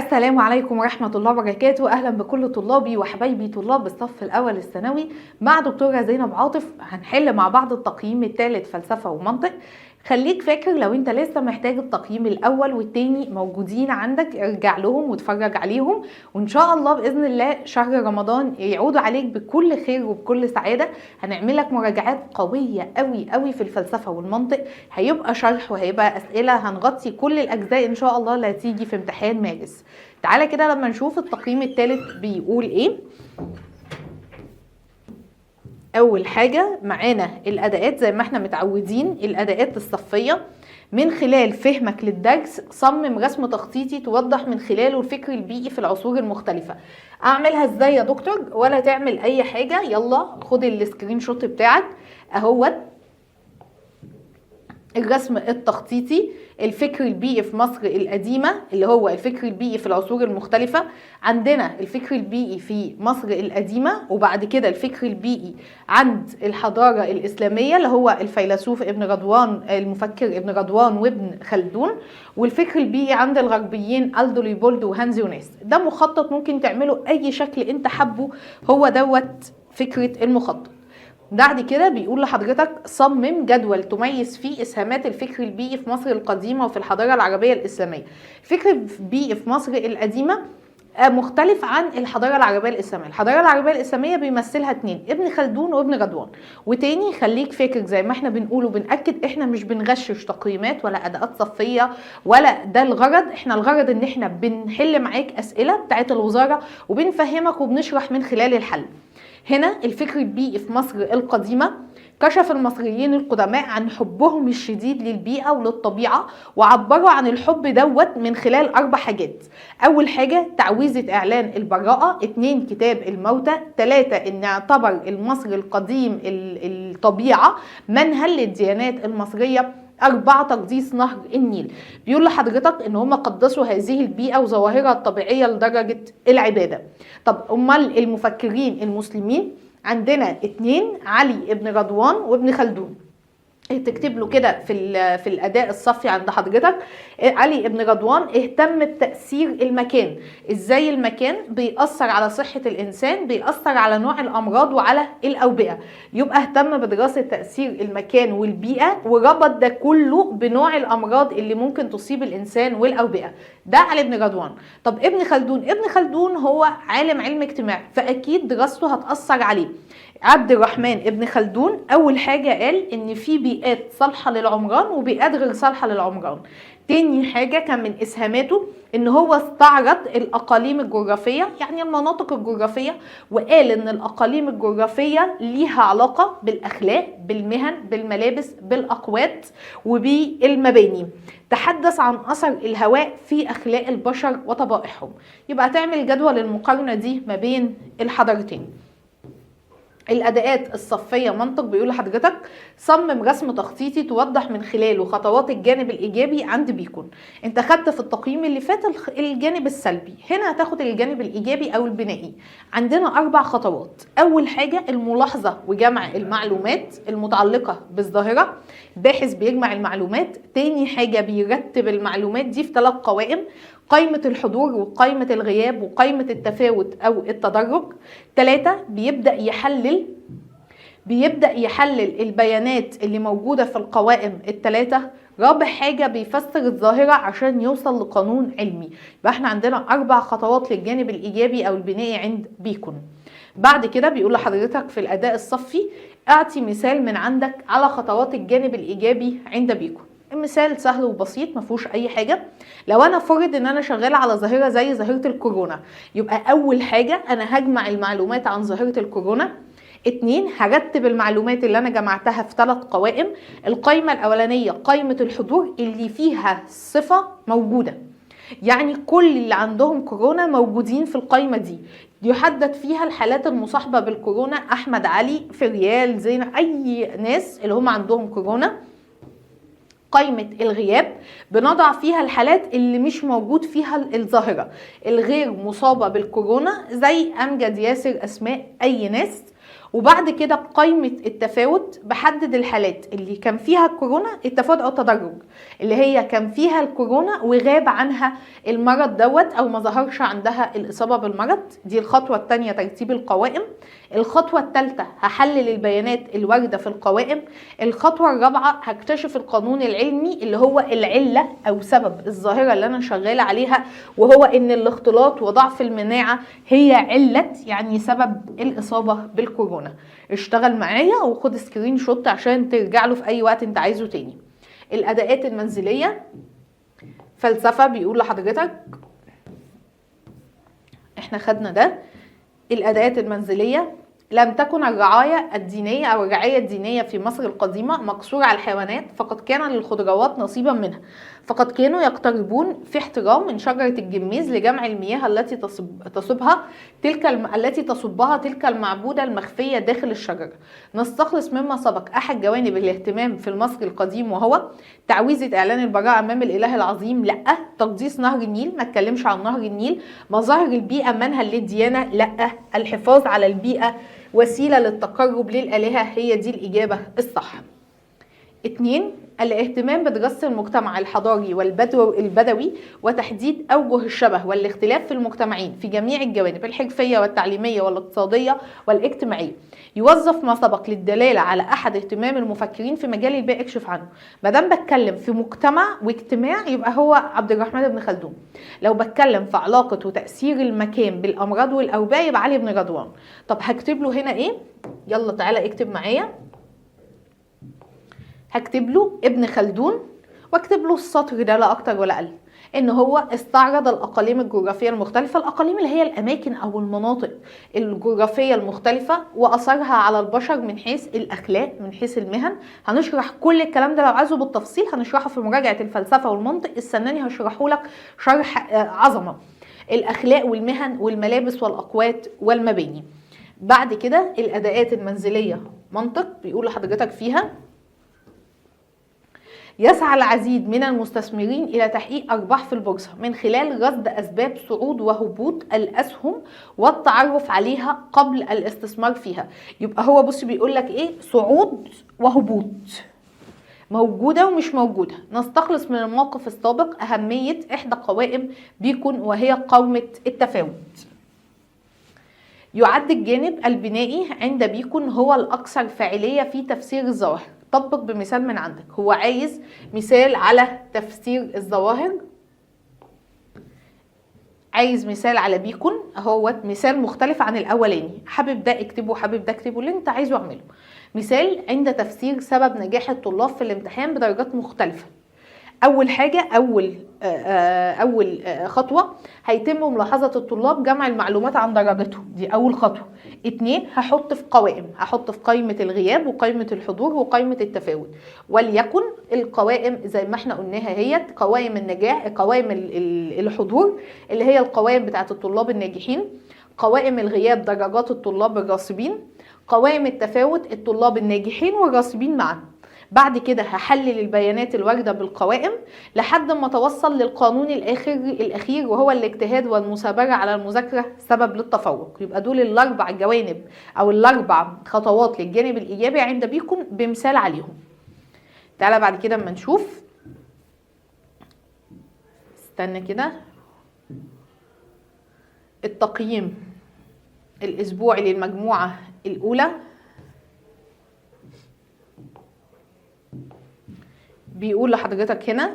السلام عليكم ورحمة الله وبركاته. أهلا بكل طلابي وحبايبي طلاب الصف الأول الثانوي مع دكتورة زينب عاطف. هنحل مع بعض التقييم الثالث فلسفة ومنطق. خليك فاكر لو انت لسه محتاج التقييم الأول والتاني موجودين عندك، ارجع لهم واتفرج عليهم، وإن شاء الله بإذن الله شهر رمضان يعود عليك بكل خير وبكل سعادة. هنعمل لك مراجعات قوية قوي قوي في الفلسفة والمنطق، هيبقى شرح وهيبقى أسئلة، هنغطي كل الأجزاء إن شاء الله اللي هتيجي في امتحان مارس. تعالى كده لما نشوف التقييم الثالث بيقول ايه. اول حاجة معانا الاداءات زي ما احنا متعودين، الاداءات الصفية. من خلال فهمك للدرس صمم رسم تخطيطي توضح من خلاله الفكر البيئي في العصور المختلفة. اعملها ازاي يا دكتور؟ ولا تعمل اي حاجة، يلا خد ال screenshot بتاعك اهوت. الرسم التخطيطي، الفكر البيئي في مصر القديمة اللي هو الفكر البيئي في العصور المختلفة. عندنا الفكر البيئي في مصر القديمة، وبعد كده الفكر البيئي عند الحضارة الإسلامية اللي هو الفيلسوف ابن رضوان، المفكر ابن رضوان وابن خلدون، والفكر البيئي عند الغربيين ألدو ليبولد وهانز يوناس. ده مخطط ممكن تعمله أي شكل انت حبه، هو دوت فكرة المخطط. بعد كده بيقول لحضرتك صمم جدول تميز فيه اسهامات الفكر البيئي في مصر القديمة وفي الحضارة العربية الإسلامية. الفكر البيئي في مصر القديمة مختلف عن الحضارة العربية الإسلامية. الحضارة العربية الإسلامية بيمثلها اتنين، ابن خلدون وابن رضوان. وتاني خليك فاكر زي ما احنا بنقول وبنأكد، احنا مش بنغشش تقييمات ولا أداءات صفية ولا ده الغرض. احنا الغرض ان احنا بنحل معاك أسئلة بتاعت الوزارة وبنفهمك وبنشرح من خلال الحل. هنا الفكر البيئي في مصر القديمة، كشف المصريين القدماء عن حبهم الشديد للبيئة وللطبيعة، وعبروا عن الحب دوت من خلال 4 حاجات. أول حاجة تعويذة إعلان البراءة، 2 كتاب الموتى، 3 إن اعتبر المصري القديم الطبيعة منهل للديانات المصرية، 4 تقديس نهر النيل. بيقول لحضرتك إن هم قدسوا هذه البيئة وظواهرها الطبيعية لدرجة العبادة. طب أمال المفكرين المسلمين؟ عندنا 2، علي ابن رضوان وابن خلدون. تكتب له كده في الاداء الصفي عند حضرتك، علي ابن رضوان اهتم بتاثير المكان، ازاي المكان بيأثر على صحة الانسان، بيأثر على نوع الامراض وعلى الاوبئة، يبقى اهتم بدراسة تأثير المكان والبيئة وربط ده كله بنوع الامراض اللي ممكن تصيب الانسان والاوبئه. ده علي ابن رضوان. طب ابن خلدون، ابن خلدون هو عالم علم اجتماع، فاكيد دراسته هتأثر عليه. عبد الرحمن ابن خلدون اول حاجة قال ان في بيئات صالحه للعمران وبيئات غير صالحه للعمران. تاني حاجة كان من اسهاماته ان هو استعرض الاقاليم الجغرافية، يعني المناطق الجغرافية، وقال ان الاقاليم الجغرافية ليها علاقة بالاخلاق، بالمهن، بالملابس، بالاقوات وبالمباني. تحدث عن اثر الهواء في اخلاق البشر وطبائعهم. يبقى تعمل جدول المقارنة دي ما بين الحضارتين. الأداءات الصفية منطق، بيقول لحضرتك صمم رسم تخطيطي توضح من خلاله خطوات الجانب الإيجابي عند بيكون. انت خدت في التقييم اللي فات الجانب السلبي، هنا هتاخد الجانب الإيجابي أو البنائي. عندنا 4 خطوات. أول حاجة الملاحظة وجمع المعلومات المتعلقة بالظاهرة، باحث بيجمع المعلومات. تاني حاجة بيرتب المعلومات دي في 3 قوائم، قائمة الحضور وقائمة الغياب وقائمة التفاوت أو التدرج. 3 بيبدأ يحلل البيانات اللي موجودة في القوائم ال3. رابع حاجة بيفسر الظاهرة عشان يوصل لقانون علمي. يبقى احنا عندنا 4 خطوات للجانب الإيجابي أو البنائي عند بيكون. بعد كده بيقول لحضرتك في الأداء الصفي اعطي مثال من عندك على خطوات الجانب الإيجابي عند بيكون. المثال سهل وبسيط ما فيهوش اي حاجة. لو انا فرض ان انا شغالة على ظاهره زي ظاهره الكورونا، يبقى اول حاجة انا هجمع المعلومات عن ظاهره الكورونا. 2 هرتب المعلومات اللي انا جمعتها في 3 قوائم. القائمة الاولانية قائمة الحضور اللي فيها صفة موجودة، يعني كل اللي عندهم كورونا موجودين في القائمة دي، يحدد فيها الحالات المصاحبة بالكورونا، احمد، علي، فريال، زينة، اي ناس اللي هم عندهم كورونا. قائمة الغياب بنضع فيها الحالات اللي مش موجود فيها الظاهرة، الغير مصابة بالكورونا زي أمجد، ياسر، أسماء، أي ناس. وبعد كده بقائمة التفاوت بحدد الحالات اللي كان فيها الكورونا، التفاوت او التدرج اللي هي كان فيها الكورونا وغاب عنها المرض دوت او ما ظهرش عندها الاصابة بالمرض. دي الخطوة الثانية ترتيب القوائم. الخطوة الثالثة هحلل البيانات الواردة في القوائم. الخطوة الرابعة هكتشف القانون العلمي اللي هو العلة او سبب الظاهرة اللي انا شغالة عليها، وهو ان الاختلاط وضعف المناعة هي علة يعني سبب الاصابة بالكورونا. اشتغل معايا وخد screenshot عشان ترجع له في اي وقت انت عايزه تاني. الاداءات المنزلية فلسفة بيقول لحضرتك احنا خدنا ده. الاداءات المنزلية لم تكن الرعاية الدينية أو الرعاية الدينية في مصر القديمة مقصورة على الحيوانات، فقد كان للخضروات نصيبا منها، فقد كانوا يقتربون في احترام من شجرة الجميز لجمع المياه التي تصبها تلك المعبودة المخفية داخل الشجرة. نستخلص مما سبق أحد جوانب الاهتمام في المصري القديم، وهو تعويذة إعلان البراءة أمام الإله العظيم، لأ. تقديس نهر النيل، ما اتكلمش عن نهر النيل. مظاهر البيئة منهل للديانة، لأ. الحفاظ على البيئة وسيلة للتقرب للآلهة، هي دي الإجابة الصح. 2، الاهتمام بدراسة المجتمع الحضاري والبدوي وتحديد أوجه الشبه والاختلاف في المجتمعين في جميع الجوانب الحرفية والتعليمية والاقتصادية والاجتماعية. يوظف ما سبق للدلالة على أحد اهتمام المفكرين في مجال البيئة، اكشف عنه. ما دام بتكلم في مجتمع واجتماع يبقى هو عبد الرحمن بن خلدون. لو بتكلم في علاقة وتأثير المكان بالأمراض والأوباء يبقى علي بن رضوان. طب هكتب له هنا إيه؟ يلا تعالى اكتب معايا. هكتب له ابن خلدون واكتب له السطر ده لا اكتر ولا اقل، ان هو استعرض الاقاليم الجغرافية المختلفة، الاقاليم اللي هي الاماكن او المناطق الجغرافية المختلفة واثرها على البشر من حيث الاخلاق من حيث المهن. هنشرح كل الكلام ده لو عايزه بالتفصيل هنشرحه في مراجعه الفلسفة والمنطق، استناني هشرحه لك شرح عظمه. الاخلاق والمهن والملابس والاقوات والمباني. بعد كده الاداءات المنزلية منطق بيقول لحضرتك فيها يسعى العديد من المستثمرين إلى تحقيق أرباح في البورصة من خلال رصد أسباب صعود وهبوط الأسهم والتعرف عليها قبل الاستثمار فيها. يبقى هو بص بيقول لك إيه؟ صعود وهبوط، موجودة ومش موجودة. نستخلص من الموقف السابق أهمية إحدى قوائم بيكون وهي قومة التفاوت. يعد الجانب البنائي عند بيكون هو الأكثر فاعلية في تفسير الظواهر. طبق بمثال من عندك، هو عايز مثال على تفسير الظواهر، عايز مثال على بيكون، اهوت مثال مختلف عن الاولاني، حابب ده اكتبه حابب ده اكتبه، اللي انت عايزه اعمله. مثال عند تفسير سبب نجاح الطلاب في الامتحان بدرجات مختلفة. اول حاجة اول خطوة هيتم ملاحظة الطلاب جمع المعلومات عن درجتهم، دي اول خطوة. 2، هحط في قوائم، هحط في قائمة الغياب وقائمة الحضور وقائمة التفاوت، وليكن القوائم زي ما احنا قلناها هي قوائم النجاح، قوائم الحضور اللي هي القوائم بتاعه الطلاب الناجحين، قوائم الغياب درجات الطلاب الراسبين، قوائم التفاوت الطلاب الناجحين والراسبين معا. بعد كده هحلل البيانات الواردة بالقوائم لحد ما توصل للقانون الأخير وهو الاجتهاد والمثابرة على المذاكرة سبب للتفوق. يبقى دول الأربع جوانب أو الأربع خطوات للجانب الإيجابي عند بيكون بمثال عليهم. تعالى بعد كده اما نشوف، استنى كده، التقييم الأسبوعي للمجموعة الأولى بيقول لحضرتك هنا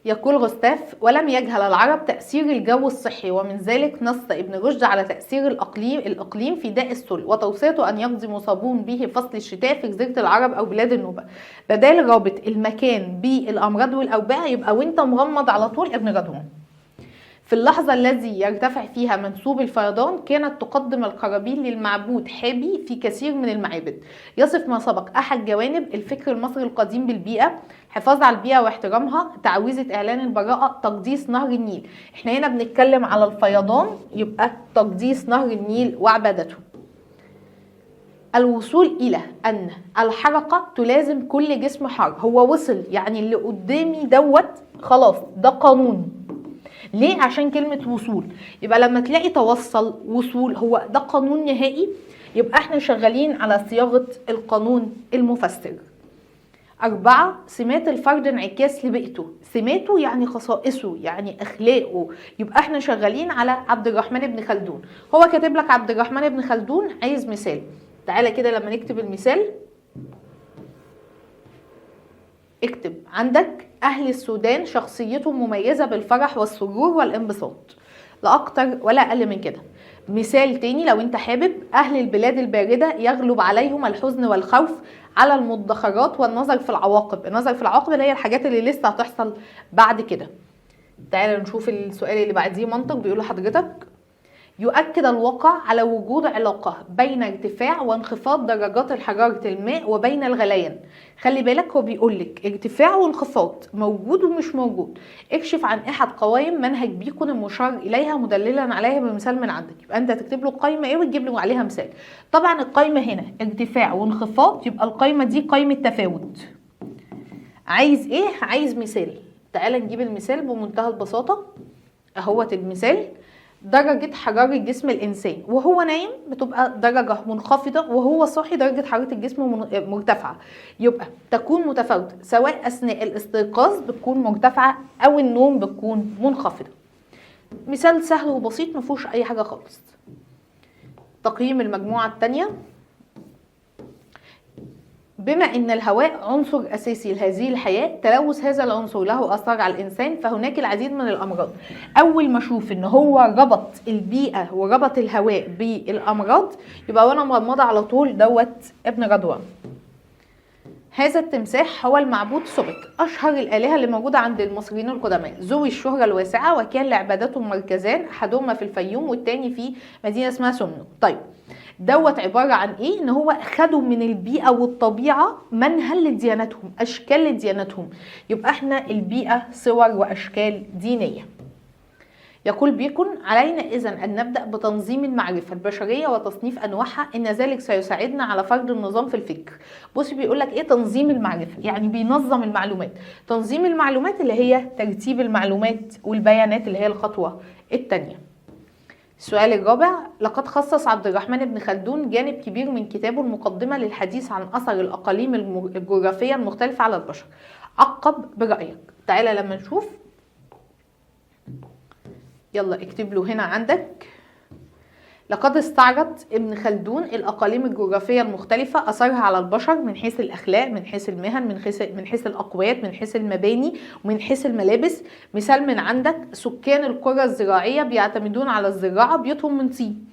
يقول غوستاف: ولم يجهل العرب تأثير الجو الصحي، ومن ذلك نص ابن رشد على تأثير الإقليم في داء السل، وتوصيته أن يقضي مصابون به فصل الشتاء في جزيرة العرب أو بلاد النوبة. بدال رابط المكان بالأمراض والأوبئة يبقى وانت مغمض على طول ابن رضوان. في اللحظة الذي يرتفع فيها منسوب الفيضان كانت تقدم القرابين للمعبود حابي في كثير من المعابد. يصف ما سبق أحد جوانب الفكر المصري القديم بالبيئة، حفاظ على البيئة واحترامها، تعويذة إعلان البراءة، تقديس نهر النيل. احنا هنا بنتكلم على الفيضان، يبقى تقديس نهر النيل وعبادته. الوصول إلى أن الحركة تلازم كل جسم حار. هو وصل، يعني اللي قدامي دوت خلاص ده قانون. ليه؟ عشان كلمة وصول. يبقى لما تلاقي توصل وصول هو ده قانون نهائي، يبقى احنا شغالين على صياغة القانون المفسر. 4، سمات الفرد انعكاس لبيئته. سماته يعني خصائصه، يعني أخلاقه. يبقى احنا شغالين على عبد الرحمن بن خلدون. هو كاتب لك عبد الرحمن بن خلدون، عايز مثال. تعالى كده لما نكتب المثال. اكتب عندك أهل السودان شخصيتهم مميزة بالفرح والسرور والانبساط، لا أكتر ولا أقل من كده. مثال تاني لو انت حابب، أهل البلاد الباردة يغلب عليهم الحزن والخوف على المدخرات والنظر في العواقب. النظر في العواقب اللي هي الحاجات اللي لسه هتحصل بعد كده. تعالى نشوف السؤال اللي بعديه منطق. بيقول لحضرتك يؤكد الواقع على وجود علاقة بين ارتفاع وانخفاض درجات حرارة الماء وبين الغليان. خلي بالك هو بيقول لك ارتفاع وانخفاض، موجود ومش موجود. اكشف عن احد قوائم منهج بيكون المشار اليها مدللا عليها بمثال من عندك. يبقى انت تكتب له قائمة ايه وتجيب له عليها مثال. طبعا القائمة هنا ارتفاع وانخفاض، يبقى القائمة دي قائمة تفاوت. عايز ايه؟ عايز مثال. تعال نجيب المثال بمنتهى البساطة. اهوت المثال، درجة حرارة جسم الإنسان وهو نايم بتبقى درجة منخفضة، وهو صاحي درجة حرارة الجسم مرتفعة. يبقى تكون متفاوتة سواء أثناء الاستيقاظ بتكون مرتفعة أو النوم بتكون منخفضة. مثال سهل وبسيط مفيهوش أي حاجة خالص. تقييم المجموعة الثانية. بما أن الهواء عنصر أساسي لهذه الحياة، تلوث هذا العنصر له أثار على الإنسان، فهناك العديد من الأمراض. أول ما أشوف أن هو ربط البيئة وربط الهواء بالأمراض يبقى وأنا مغمضة على طول دوت ابن رضوان. هذا التمساح هو المعبود سوبك، أشهر الآلهة اللي موجودة عند المصريين القدماء، ذوي الشهرة الواسعة، وكان لعبادتهم مركزان، أحدهما في الفيوم والتاني في مدينة اسمها سمنو. طيب دوت عبارة عن ايه؟ ان هو خدوا من البيئة والطبيعة منهل لديانتهم، اشكال لديانتهم. يبقى احنا البيئة صور واشكال دينية. يقول بيكون علينا إذن أن نبدأ بتنظيم المعرفة البشرية وتصنيف أنواعها، إن ذلك سيساعدنا على فرض النظام في الفكر. بصي بيقول لك إيه تنظيم المعرفة؟ يعني بينظم المعلومات. تنظيم المعلومات اللي هي ترتيب المعلومات والبيانات اللي هي الخطوة الثانية. السؤال الرابع، لقد خصص عبد الرحمن بن خلدون جانب كبير من كتابه المقدمة للحديث عن أثر الأقاليم الجغرافية المختلفة على البشر. عقب برأيك. تعالى لما نشوف، يلا اكتب له هنا عندك، لقد استعرض ابن خلدون الأقاليم الجغرافية المختلفة أثرها على البشر من حيث الأخلاق، من حيث المهن، من حيث الأقوات، من حيث المباني، ومن حيث الملابس. مثال من عندك، سكان القرى الزراعية بيعتمدون على الزراعة، بيوتهم من طين.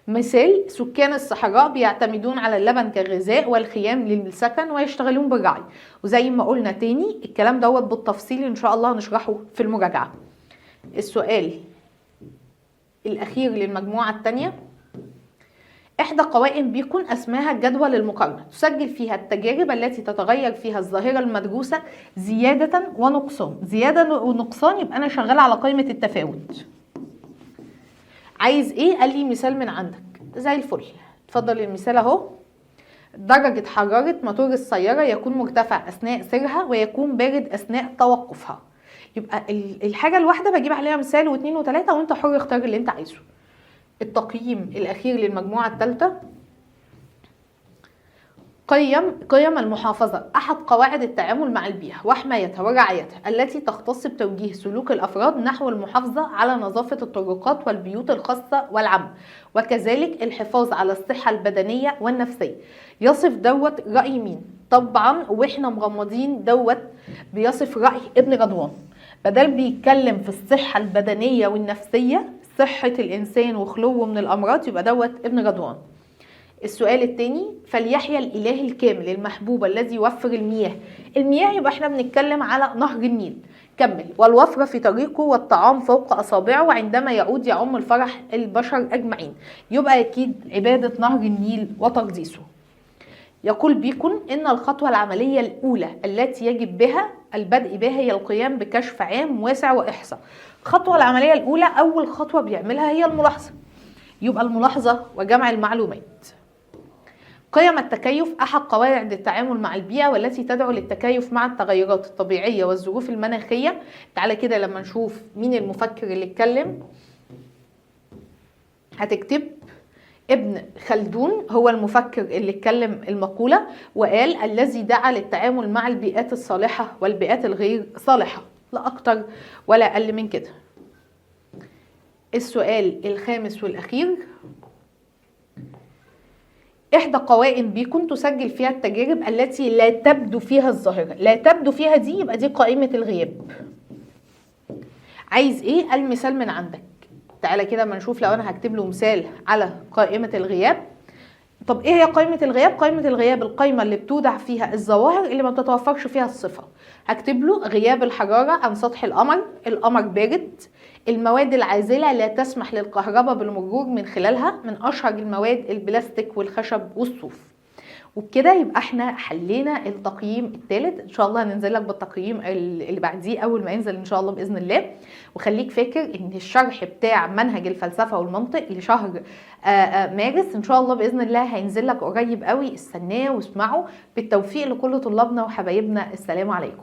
مثال، سكان الصحراء بيعتمدون على اللبن كغذاء والخيام للسكن ويشتغلون بالرعي. وزي ما قلنا تاني الكلام دوت بالتفصيل إن شاء الله هنشرحه في المراجعة. السؤال الأخير للمجموعة الثانية، إحدى قوائم بيكون اسمها جدول المقارنة، تسجل فيها التجارب التي تتغير فيها الظاهرة المدروسة زيادة ونقصان. زيادة ونقصان يبقى أنا شغالة على قائمة التفاوت. عايز إيه؟ قال لي مثال من عندك، زي الفل. اتفضل المثال أهو. درجة حرارة موتور السيارة يكون مرتفع أثناء سيرها ويكون بارد أثناء توقفها. يبقى الحاجة الواحدة بجيب عليها مثال واثنين وثلاثة، وانت حر اختار اللي انت عايزه. التقييم الأخير للمجموعة الثالثة، قيم المحافظة، أحد قواعد التعامل مع البيئة وحمايتها ورعايتها التي تختص بتوجيه سلوك الأفراد نحو المحافظة على نظافة الطرقات والبيوت الخاصة والعامة، وكذلك الحفاظ على الصحة البدنية والنفسية. يصف دوت رأي مين؟ طبعا واحنا مغمضين دوت بيصف رأي ابن رضوان. بدل بيتكلم في الصحة البدنية والنفسية، صحة الإنسان وخلوه من الأمراض، يبقى دوت ابن رضوان. السؤال الثاني، فليحيا الإله الكامل المحبوب الذي يوفر المياه. المياه يبقى احنا بنتكلم على نهر النيل. كمل، والوفرة في طريقه والطعام فوق أصابعه، وعندما يعود يعم الفرح البشر أجمعين. يبقى أكيد عبادة نهر النيل وتقديسه. يقول بيكون إن الخطوة العملية الأولى التي يجب بها البدء بها هي القيام بكشف عام واسع وإحصاء. الخطوة العملية الأولى، أول خطوة بيعملها هي الملاحظة. يبقى الملاحظة وجمع المعلومات. قيم التكيف أحد قواعد التعامل مع البيئة والتي تدعو للتكيف مع التغيرات الطبيعية والظروف المناخية. تعالى كده لما نشوف مين المفكر اللي اتكلم. هتكتب ابن خلدون هو المفكر اللي اتكلم المقولة وقال الذي دعا للتعامل مع البيئات الصالحة والبيئات الغير صالحة، لا أكتر ولا أقل من كده. السؤال الخامس والأخير، إحدى قوائم بيكون تسجل فيها التجارب التي لا تبدو فيها الظاهرة. لا تبدو فيها دي يبقى دي قائمة الغياب. عايز إيه؟ المثال من عندك. تعالى كده ما نشوف لو أنا هكتب له مثال على قائمة الغياب. طب إيه هي قائمة الغياب؟ قائمة الغياب القائمة اللي بتوضع فيها الظواهر اللي ما بتتوفرش فيها الصفة. هكتب له غياب الحرارة عن سطح القمر، القمر بارد، المواد العازلة لا تسمح للكهرباء بالمرور من خلالها، من أشهر المواد البلاستيك والخشب والصوف. وبكده يبقى احنا حلينا التقييم الثالث. ان شاء الله هننزل لك بالتقييم اللي بعديه اول ما ينزل ان شاء الله باذن الله. وخليك فاكر ان الشرح بتاع منهج الفلسفة والمنطق لشهر مارس ان شاء الله باذن الله هينزل لك قريب قوي، استناه واسمعه. بالتوفيق لكل طلابنا وحبايبنا. السلام عليكم.